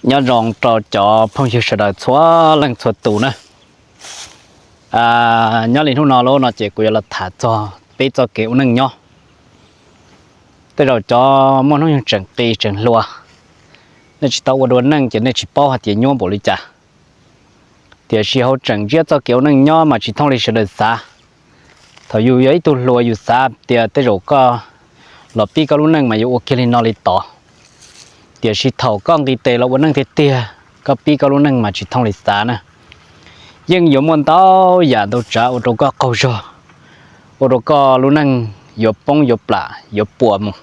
Nyob zoo rau cov phooj ywg sawv daws txhua leej txhua tus na. Nyob li hnub no lawm no ces kuv yuav los tham txog peb txoj kev ua neej nyob. Tej zaum cov muaj hnub nyoog tseem qis tseem hluas, nej tsis tau ua dua neej ces nej tsis paub hais tias nyuaj npaum li cas. Tiam sis hauv tseem ntsiab txoj kev ua neej nyob mas tsis thooj li sawv daws xav. Thaum yus yog ib tug hluas yus xav tias tej zaum koj los pib koj lub neej mas yuav ua kiag li no li tod. Tiam sis thaum koj nqis tes los ua neej tiag tiag, koj pib koj lub neej mas tsis thooj li xav na. Yeej yuav muaj ntau yam ntau tsav ua rau koj qaug zog, ua rau koj lub neej yuav poob yuav plam yuav puas mus.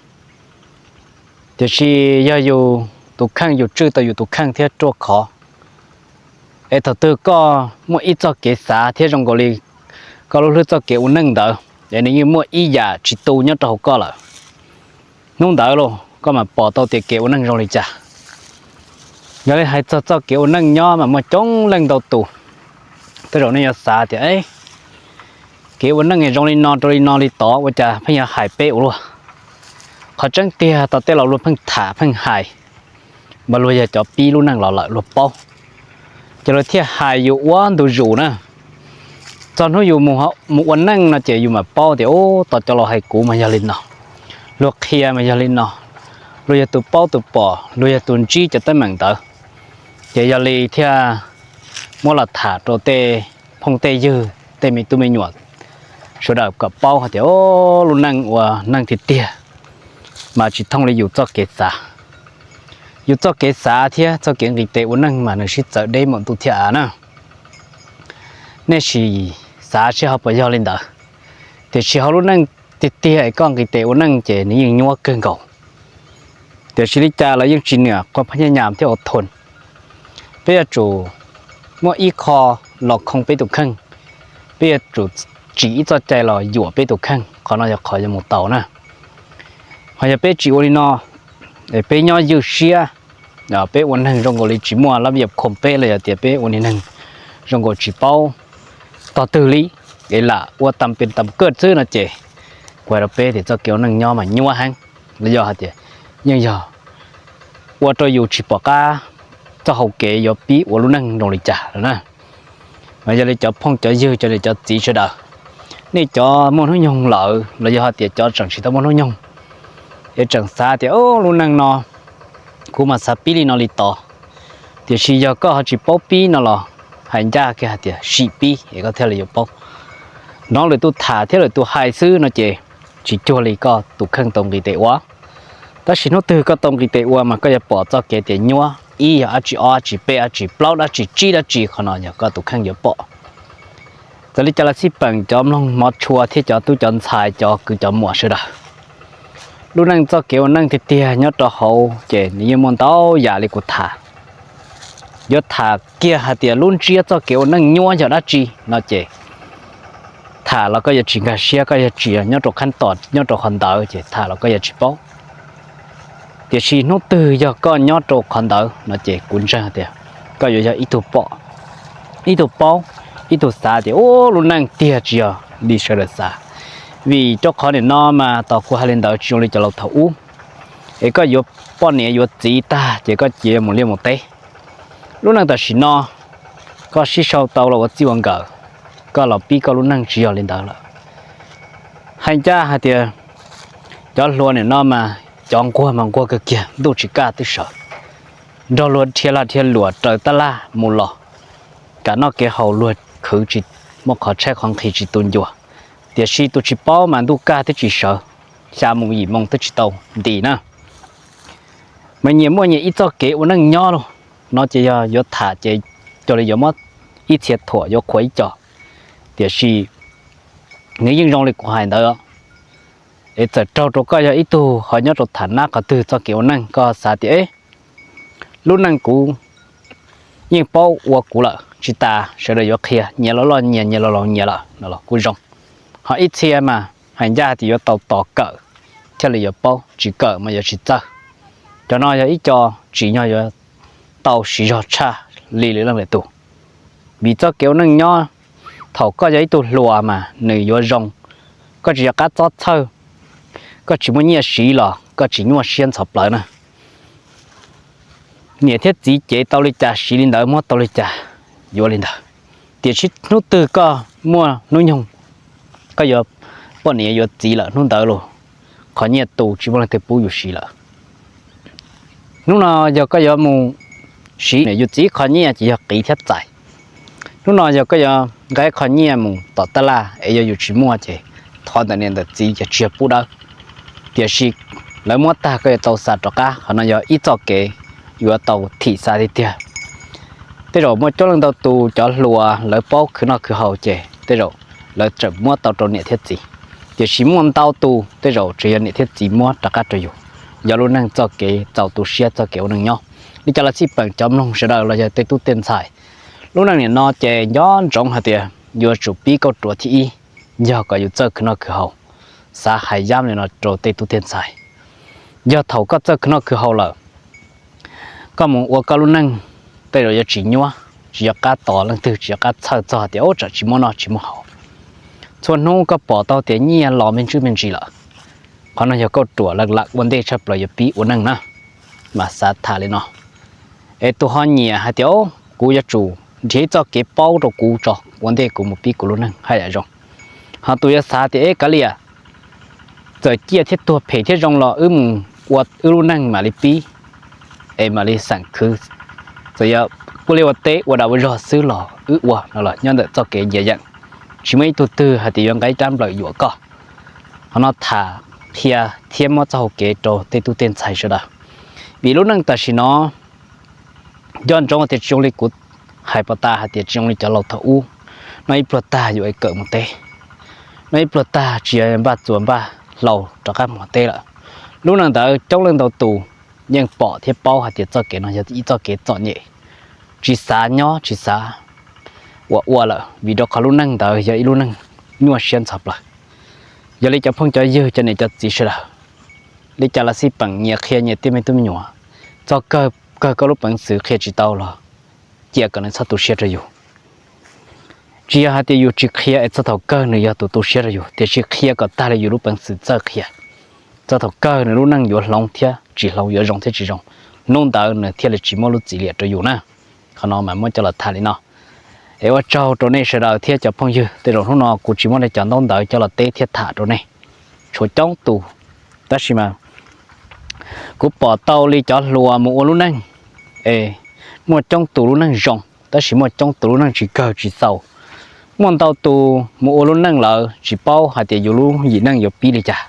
Tiam sis yog yus tus kheej, yus tswj tau yus tus kheej thiab ruaj khov, es thaum twg koj muaj ib txoj kev xav thiab zoo nkaus li koj lub hlwb txoj kev ua neej ntawd, es nws yeej muaj ib yam tsis tu nyob rau hauv koj lawm. Hnub ntawd los koj mam pom tau tias kev ua neej zoo li cas. Yog li hais txog txoj kev ua neej nyob mas muaj coob leej ntau tus, tej zaum nej yuav xav tias kev ua neej zoo li no rau li no li tod ua cas pheej yog hais peb ua luaj. Qhov tseeb tiag tau tej laus luag pheej tham pheej hais, mas luag yog cov pib lub neej los lawm luag paub, ces luag thiaj hais yus ua ntu zus na. Txog hnub yus mus ua neej no ces yus mam paub tias ub, tau cov laus hais kuv mas yog li no, luag qhia mas yog li no, luag yog tus paub tus pom, luag yog tus ntsib cov teeb meem ntawd. Ces yog li thiaj muab los tham rau tej phooj tej ywg tej me tub me nyuam sawv daws kom paub hais tias lub neej ua neej tiag tiag mas tsis thooj li yus txoj kev xav. Yus txoj kev xav thiab txoj kev nqis tes ua neej mas nws sib txawv deb npaum ntuj thiab av na. Nej sim xav seb ho puas yog li ntawd. Tiam sis hauv lub neej tiag tiag es koj nqis tes ua neej ces nws yeej nyuaj kawg nkaus. Tiam sis li cas los yeej tsis niam qhov phab nyaj nyam thiab ua thun. Peb yuav tsum muaj ib qho los khoo peb tus kheej, peb yuav tsum tsim ib txoj cai los yuam peb tus kheej, qhov no yog qhov yuav mus tau na. Ho yog peb tsis ua li no, peb nyob ywj siab, peb ua neeg zoo nkaus li tsis muaj lab yam khoom peb los yog tias peb ua neeg zoo nkaus tsis paub tog twg li, es lam ua tam pes tam kawj xwb no ces kuv hais rau peb tias txoj kev ua neej nyob mas nyuaj heev, los yog hais tias yeej yog ua rau yus tsis pom qab txoj hau kev yuav pib ua lub neej zoo li cas lawm na. Mas yog li cov phooj cov ywg, cov niam cov txiv sawv daws, nej cov muaj hnub nyoog lawm los yog hais tias cov tseem tsis tau muaj hnub nyoog, es tseem xav tias lub neej no kuv mas xav pib li no li tod, tiam sis yog koj ho tsis paub pib no los hais ncaj kiag hais tias sim pib es koj thiaj li yuav paub. Hnov lwm tus tham thiab lwm tus hais xwb no ces tsis cuag li koj tus kheej tau nqis tes ua. Tab sis hnub twg koj tau nqis tes ua mas koj yuav pom txoj kev tias nyuab, ib yog dab tsi, ob dab tsi, peb dab tsi, plaub dab tsi, tsib dab tsi, qhov no yog koj tus kheej yuav pom. Txawm li cas los xij peem cov mloog hmov tshua thiab cov tub cov ntxhais cov kwv cov muam sawv daws, lub neej txoj kev ua neej tiag tiag nyob rau hauv ces nws yeej muaj ntau yam li kuv tham. Yuav tham kiag hais tias lub ntsiab txoj kev ua neej nyuab yog dab tsi no ces tham los koj yuav tsis nkag siab, koj yuav tsis nyob rau khab tom nyob rau qhov ntawd ces tham los koj yuav tsis paub. Tiam sis hnub twg yog koj nyob rau qhov ntawd no ces kuv ntseeg tias koj yuav yog ib tug pom, ib tug paub, ib tug xav tias ub, lub neej tiag tsis yog li sawv daws xav. Vim rau qhov nim no mas tos kuv hais li ntawd tsis zoo li cov laus thaum ub, es koj yuav poj niam yuav txiv tag ces koj cia mus liaj mus teb. Lub neej tam sim no koj sib sau tau los ua txij ua nkawm, koj los pib koj lub neej tsis yog li ntawd lawm. Hais ncaj hais tias cov hluas nim no mas cov nquag mas nquag kawg kiag, ntuj tsis kaj twb sawv, nrog luag dhia lag dhia luam raws tab laj mus los, kev noj kev haus luag khwv tsis muaj qhov tshaib qhov nqhis tsis tu ncua. Tiam sis tus tsis paub mas ntuj kaj twb tsis sawv, xya moo yim moo twb tsis tau nti na. Mas nyias muaj nyias ib txoj kev ua neej nyob los no ces yog yuav tham ces cuag li yuav muab ib txhia thuam yuav qhuas ib co. Tiam sis nws yeej zoo li kuv hais ntawd, es txawm raug rau koj yog ib tug ho nyob rau tham nab qhov twg txoj kev ua neej koj xav tias lub neej kuv yeej paub ua kuv lawm, tsis tas sawv daws yuav qhia, nyias los loj nyias, nyias los laus nyias lawm no los kuj zoo. Ho ib txhia mas hais ncaj tias yuav tau tos kawm thiaj li yuav paub, tsis kawm mas yuav tsis txawj. Cov no yog ib co tsim nyog yuav tau siv zog tshaj li lwm leej lwm tus. Vim txoj kev ua neej nyob, thaum koj yog ib tug hluas mas nws yuav zoo, koj tsis yog qab txob txhawj, koj tsis muaj nyiaj siv los koj tsis nyuaj siab ntxhov plawv na. niam thiab txiv cev tau li cas siv li ntawd, muab tau li cas yuav li ntawd. Tiam sis hnub twg koj muaj hnub nyoog koj yuav poj niam yuav txiv lawm, hnub ntawd los qhov nyiaj tu tsis muaj leej twg pub yus siv lawm. Hnub no yog koj yuav mus siv niam yus txiv qhov nyiaj ces yog qiv thiab txais. Hnub no yog koj yuav nqa qhov nyiaj mus tom tab laj es yog yus tsis muaj ces thov ntawm niam ntawm txiv ces tsis yog pub dawb. Tiam sis lawv muab tag koj yuav tau xa rov qab, qhov no yog ib txoj kev yuav tau thim xa tiag tiag. Tej zaum muaj coob leej ntau tus cov hluas lawv paub khwv noj khwv haus ces tej zaum lawv tseem muab tau rau niam thiab txiv. Tiam sis muaj ntau tus tej zaum tseem yog niam thiab txiv muab rov qab rau yus. Yog lub neej txoj kev txaus tu siab, txoj kev ua neej nyob. Li cas los xij peem cov mloog sawv daws los yog tej tub tej ntxhais, lub neej nim no ces nco ntsoov hais tias yuav tsum pib kauj ruam thib ib, yog kom yus txawj khwv noj khwv haus. Xav hais yam li no rau tej tub tej ntxhais, yog thaum koj txawj khwv noj khwv haus lawm, koj mus ua koj lub neej tej zaum yuav tsis nyuaj, tsis yog qab tos leej twg, tsis yog qab txhawj txog tias ub tsam tsis muaj noj tsis muaj haus. Txhua hnub koj pom tau tias nyiaj los me ntsis me ntsis lawm, qhov no yog kauj ruam lawm, ua ntej tshaj plaws yuav pib ua neej na. Mas xav tham li no, es tus ho nyiam hais tias kuv yuav tsum nrhiav ib txoj kev paub rau kuv tso, ua ntej kuv mus pib kuv lub neej haj yam zoo. Ho tus yuav xav tias eb kav liam, txawm ciaj thiab tuag phem thiab zoo los wb mus ua wb lub neej mam li pib, es mam li xeem khwv. Txawm yog ua liaj ua teb ua dag ua zog xwb los wb ua no los nyob ntawm txoj kev nciav yeem, tsis muaj ib tug twg hais tias yuav nqa rab nplawm yuam koj. Qhov no tham qhia thiab muab txoj hau kev rau tej tub tej ntxhais sawv daws. Vim lub neej tam sim no nco ntsoov tias tsis zoo li kuv hais pov tas hais tias tsis zoo li cov laus thaum ub. Noj ib pluag tag yuav kawm mus teb, noj ib pluag tag tsis yog npaj txuas npaj hlau rov qab mus teb lawm. Lub neej ntawd coob leej ntau tus yeej pom thiab paub hais tias txoj kev no yog ib txoj kev txom nyem, tsis xav nyob tsis xav ua ua lawm, vim rau qhov lub neej ntawd yog ib lub neej nyuaj siab ntxhov plaws. Yog li cov phooj cov ywg, cov niam cov txiv sawv daws, li cas los xij peem nyias qhia nyias tej me tub me nyuam. Txog kawg kawg koj lub peev xwm qhia tsis tau los cia kom nws txhob tu siab rau yus. Tsis yog hais tias yus tsis qhia es txog thaum kawg nws yog tus tu siab rau yus, tiam sis qhia kom tag li yus lub peev xwm txawj qhia. Txog thaum kawg nws lub neej yuav hloov thiab tsis hloov, yuav zoo thiab tsis zoo, hnub ntawd nws thiaj li tsis muaj lub txim liam rau yus na. Qhov no mas muab coj los tham li no. Es ua tsaug rau nej sawv daws thiab cov phooj ywg, tej zaum hnub no kuv tsis muaj nej cov ntaub ntawv coj los teb thiab tham rau nej. Tshuav coob tus, tab sis mas kuv pom tau li cov hluas mus ua lub neej, es muaj coob tus lub neej zoo, tab sis muaj coob tus lub neej tsis kawg tsis txaus. Muaj ntau tus mus ua lub neej lawm tsis paub hais tias yus lub yim neej yuav pib li cas.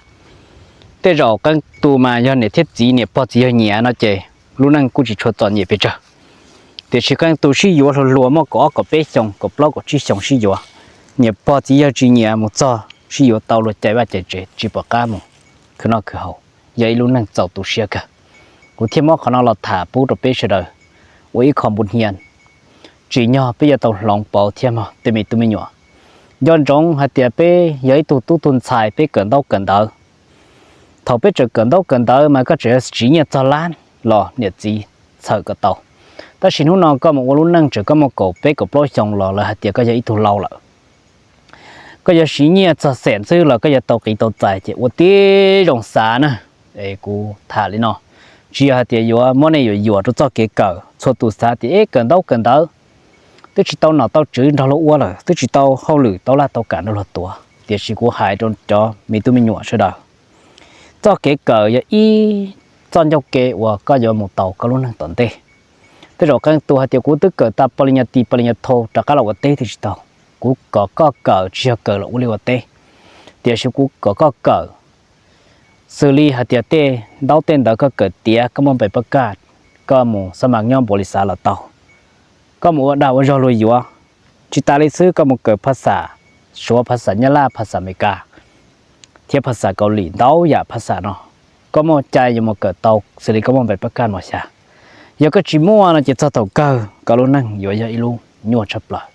Tej zaum qee tus mas yog niam thiab txiv, niam pog txiv yawg nyiam no ces lub neej kuj tsis tshua txom nyem pes tsawg. Tiam sis qee tus sib yuav hluas hluas muaj kaum ob kaum peb xyoos, kaum plaub kaum tsib xyoos sib yuav, niam pog txiv yawg tsis nyiam mus txog sib yuav tau luag cais vaj cais tsev tsis pom qab mus khwv noj khwv haus, yog ib lub neej txaus tu siab kawg. Kuv thiaj muab qhov no los tham pub rau peb sawv daws ua ib qho npu hnia, tsim nyog peb yuav tau hloov pauv thiab mog tej me tub me nyuam. Nco ntsoov hais tias peb yog ib tug tub tug ntxhais, peb kawm ntaub kawm ntawv. Thaum peb tseem kawm ntaub kawm ntawv mas koj tseem yuav siv nyiaj txog lab los niam txiv txhawm kom tau. Tab sis hnub no koj mus ua lub neej tseem koj muaj kaum peb kaum plaub xyoos los lawv hais tias koj yog ib tug laus lawm. Koj yuav siv nyiaj txog xees xwb los koj yuav tau qiv tau txais ces ua tib zoo xav na. Es kuv tham li no, tsis yog hais tias yuav muab nej yuam yuam rau txoj kev kawm. Txhua tus xav tias eb kawm ntaub kawm ntawv twb tsis tau nom tau tswv nrog luag ua lawm, twb tsis tau hauj lwm tau laj tau kam nrog luag tuav. Tiam sis kuv hais rau cov me tub me nyuam sawv daws, txoj kev kawm yog ib txoj ncauj ke uas koj yuav mus tau koj lub neej tom ntej. Tej zaum qee tus hais tias kuv twb kawm tag pos li nyas tis pos li nyas thau rov qab los ua teb twb tsis tau. Kuv kom koj kawm tsis yog kawm los ua liaj ua teb, tiam sis kuv kom koj kawm xws li hais tias tej ntaub tej ntawv koj kawm tiav, koj muaj npaim pab kaj, koj mus xab mas nyob npaum li xav los tau. Koj mus ua dag ua zog luag yuav. Tsis tas li xwb, koj mus kawm phas xas Suav, phas xas Nyab Laj, phas xas Amelikas thiab phas xas Kaus Lim, ntau yam phas xas no koj muaj cai yuav mus kawm tau xws li koj muaj npaim pab kaj no xyav. Yog koj tsis muaj no ces txog thaum kawg koj lub neej yuav yog ib lub nyuaj tshaj plaws.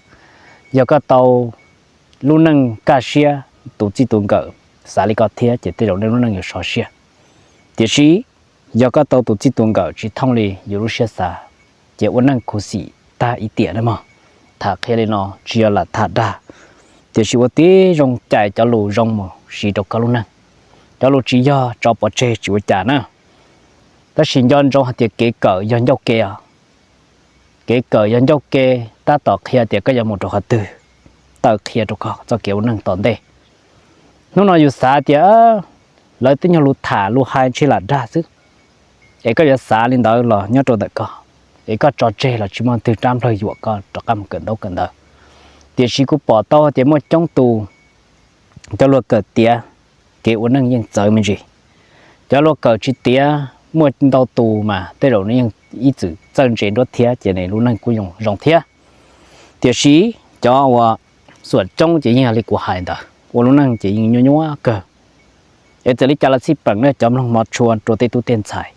Yog koj tau lub neej kaj siab, tus txij tus nkawm xav li koj thiab ces tej zaum nej lub neej yuav sov siab. Tiam sis yog koj tau tus txij tus nkawm tsis thooj li yus lub siab xav, ces ua neej khuv xim tag ib tiam na mog. Tham qhia li no tsis yog lam tham dag, tiam sis ua tib zoo cais cov lus zoo mus siv rau koj lub neej. Cov lus tsis yog tso pov tseg tsis ua cas na. Tab sis nco ntsoov hais tias kev kawm yog ncauj ke os. Kev kawm yog ncauj ke, tab tom qhia tias koj yuav mus rau qhov twg, taw qhia rau koj txoj kev ua neej tom ntej. Hnub no yus xav tias lawv twb nyuag lus tham lus hais ntshe lam dag xwb, es koj yuav xav li ntawd los nyob rau ntawm koj, es koj tso tseg los tsis muaj twg rab nplawg yuam koj rov qab mus kawm ntaub kawm ntawv. Tiam sis kuv pom tau tias muaj coob tus cov luag kawm tiav, kev ua neej yeej txawv me ntsis. Cov luag kawm tsis tiav, muaj ntau tus mas tej zaum nws yeej ib txwm txawj ntse nruab thiab ces nws lub neej kuj zoo zoo thiab. Tiam sis cov uas xuam coob ces yeej yog li kuv hais ntawd, ua lub neej ces yeej nyuaj nyuaj kawg. Es txawm li cas los xij peem na cov mloog hmov tshua rau tej tub tej ntxhais,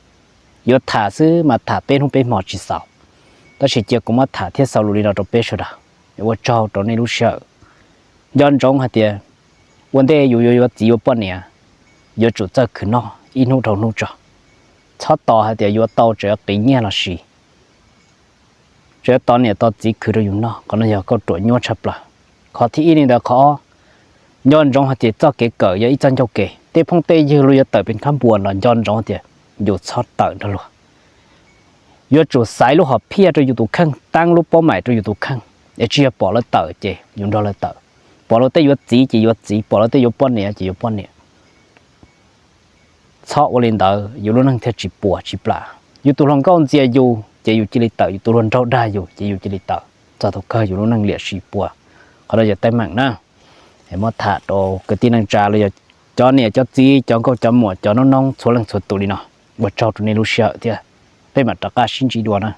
yuav tham xwb mas tham peb hnub peb hmo tsis xaus, tab sis cia kuv muab tham thiab xaus lus li no rau peb sawv daws. Ua tsaug rau nej lub sij hawm. Nco ntsoov hais tias ua ntej yus yuav yuav txiv yuav poj niam, yuav tsum txawj khwv noj ib hnub dhau hnub tso. Txhob tos hais tias yuav tau tseem qiv nyiaj los sis tseem tos niam tos txiv khwv rau yus noj, qhov no yog kauj ruam nyuaj tshaj plaws. Qhov thib ib li ntawd, qhov ob, nco ntsoov hais tias txoj kev kawm yog ib txoj ncauj ke, tej phooj tej ywg luag yuav tawm pes khab npuas los nco ntsoov hais tias yus txhob tawm nrog luag. Yuav tsum xaiv lub hom phiaj rau yus tus kheej, taab lub paub maim rau yus tus kheej, es tsis yog pom lawv tawm ces yus nrog lawv tawm, pom lawv tej yuav txiv ces yuav txiv, pom lawv tej yuav poj niam ces yuav poj niam. Txhob ua li ntawd yus lub neej thiaj tsis puas tsis plam. Yus tus hluas nkauj ntxias yus ces yus cia li tawm, yus tus hluas nraug dag yus ces yus cia li tawm, txog thaum kawg yus lub neej liam sis puas. Qhov no yog teeb meem na. Muab tham rau kwv tij neej tsa los yog cov niam cov txiv, cov nkauj cov muam, cov noob noob txhua leej txhua tus li no. Ua tsaug rau nej lub sij hawm thiab, peb mam rov qab sib ntsib dua na.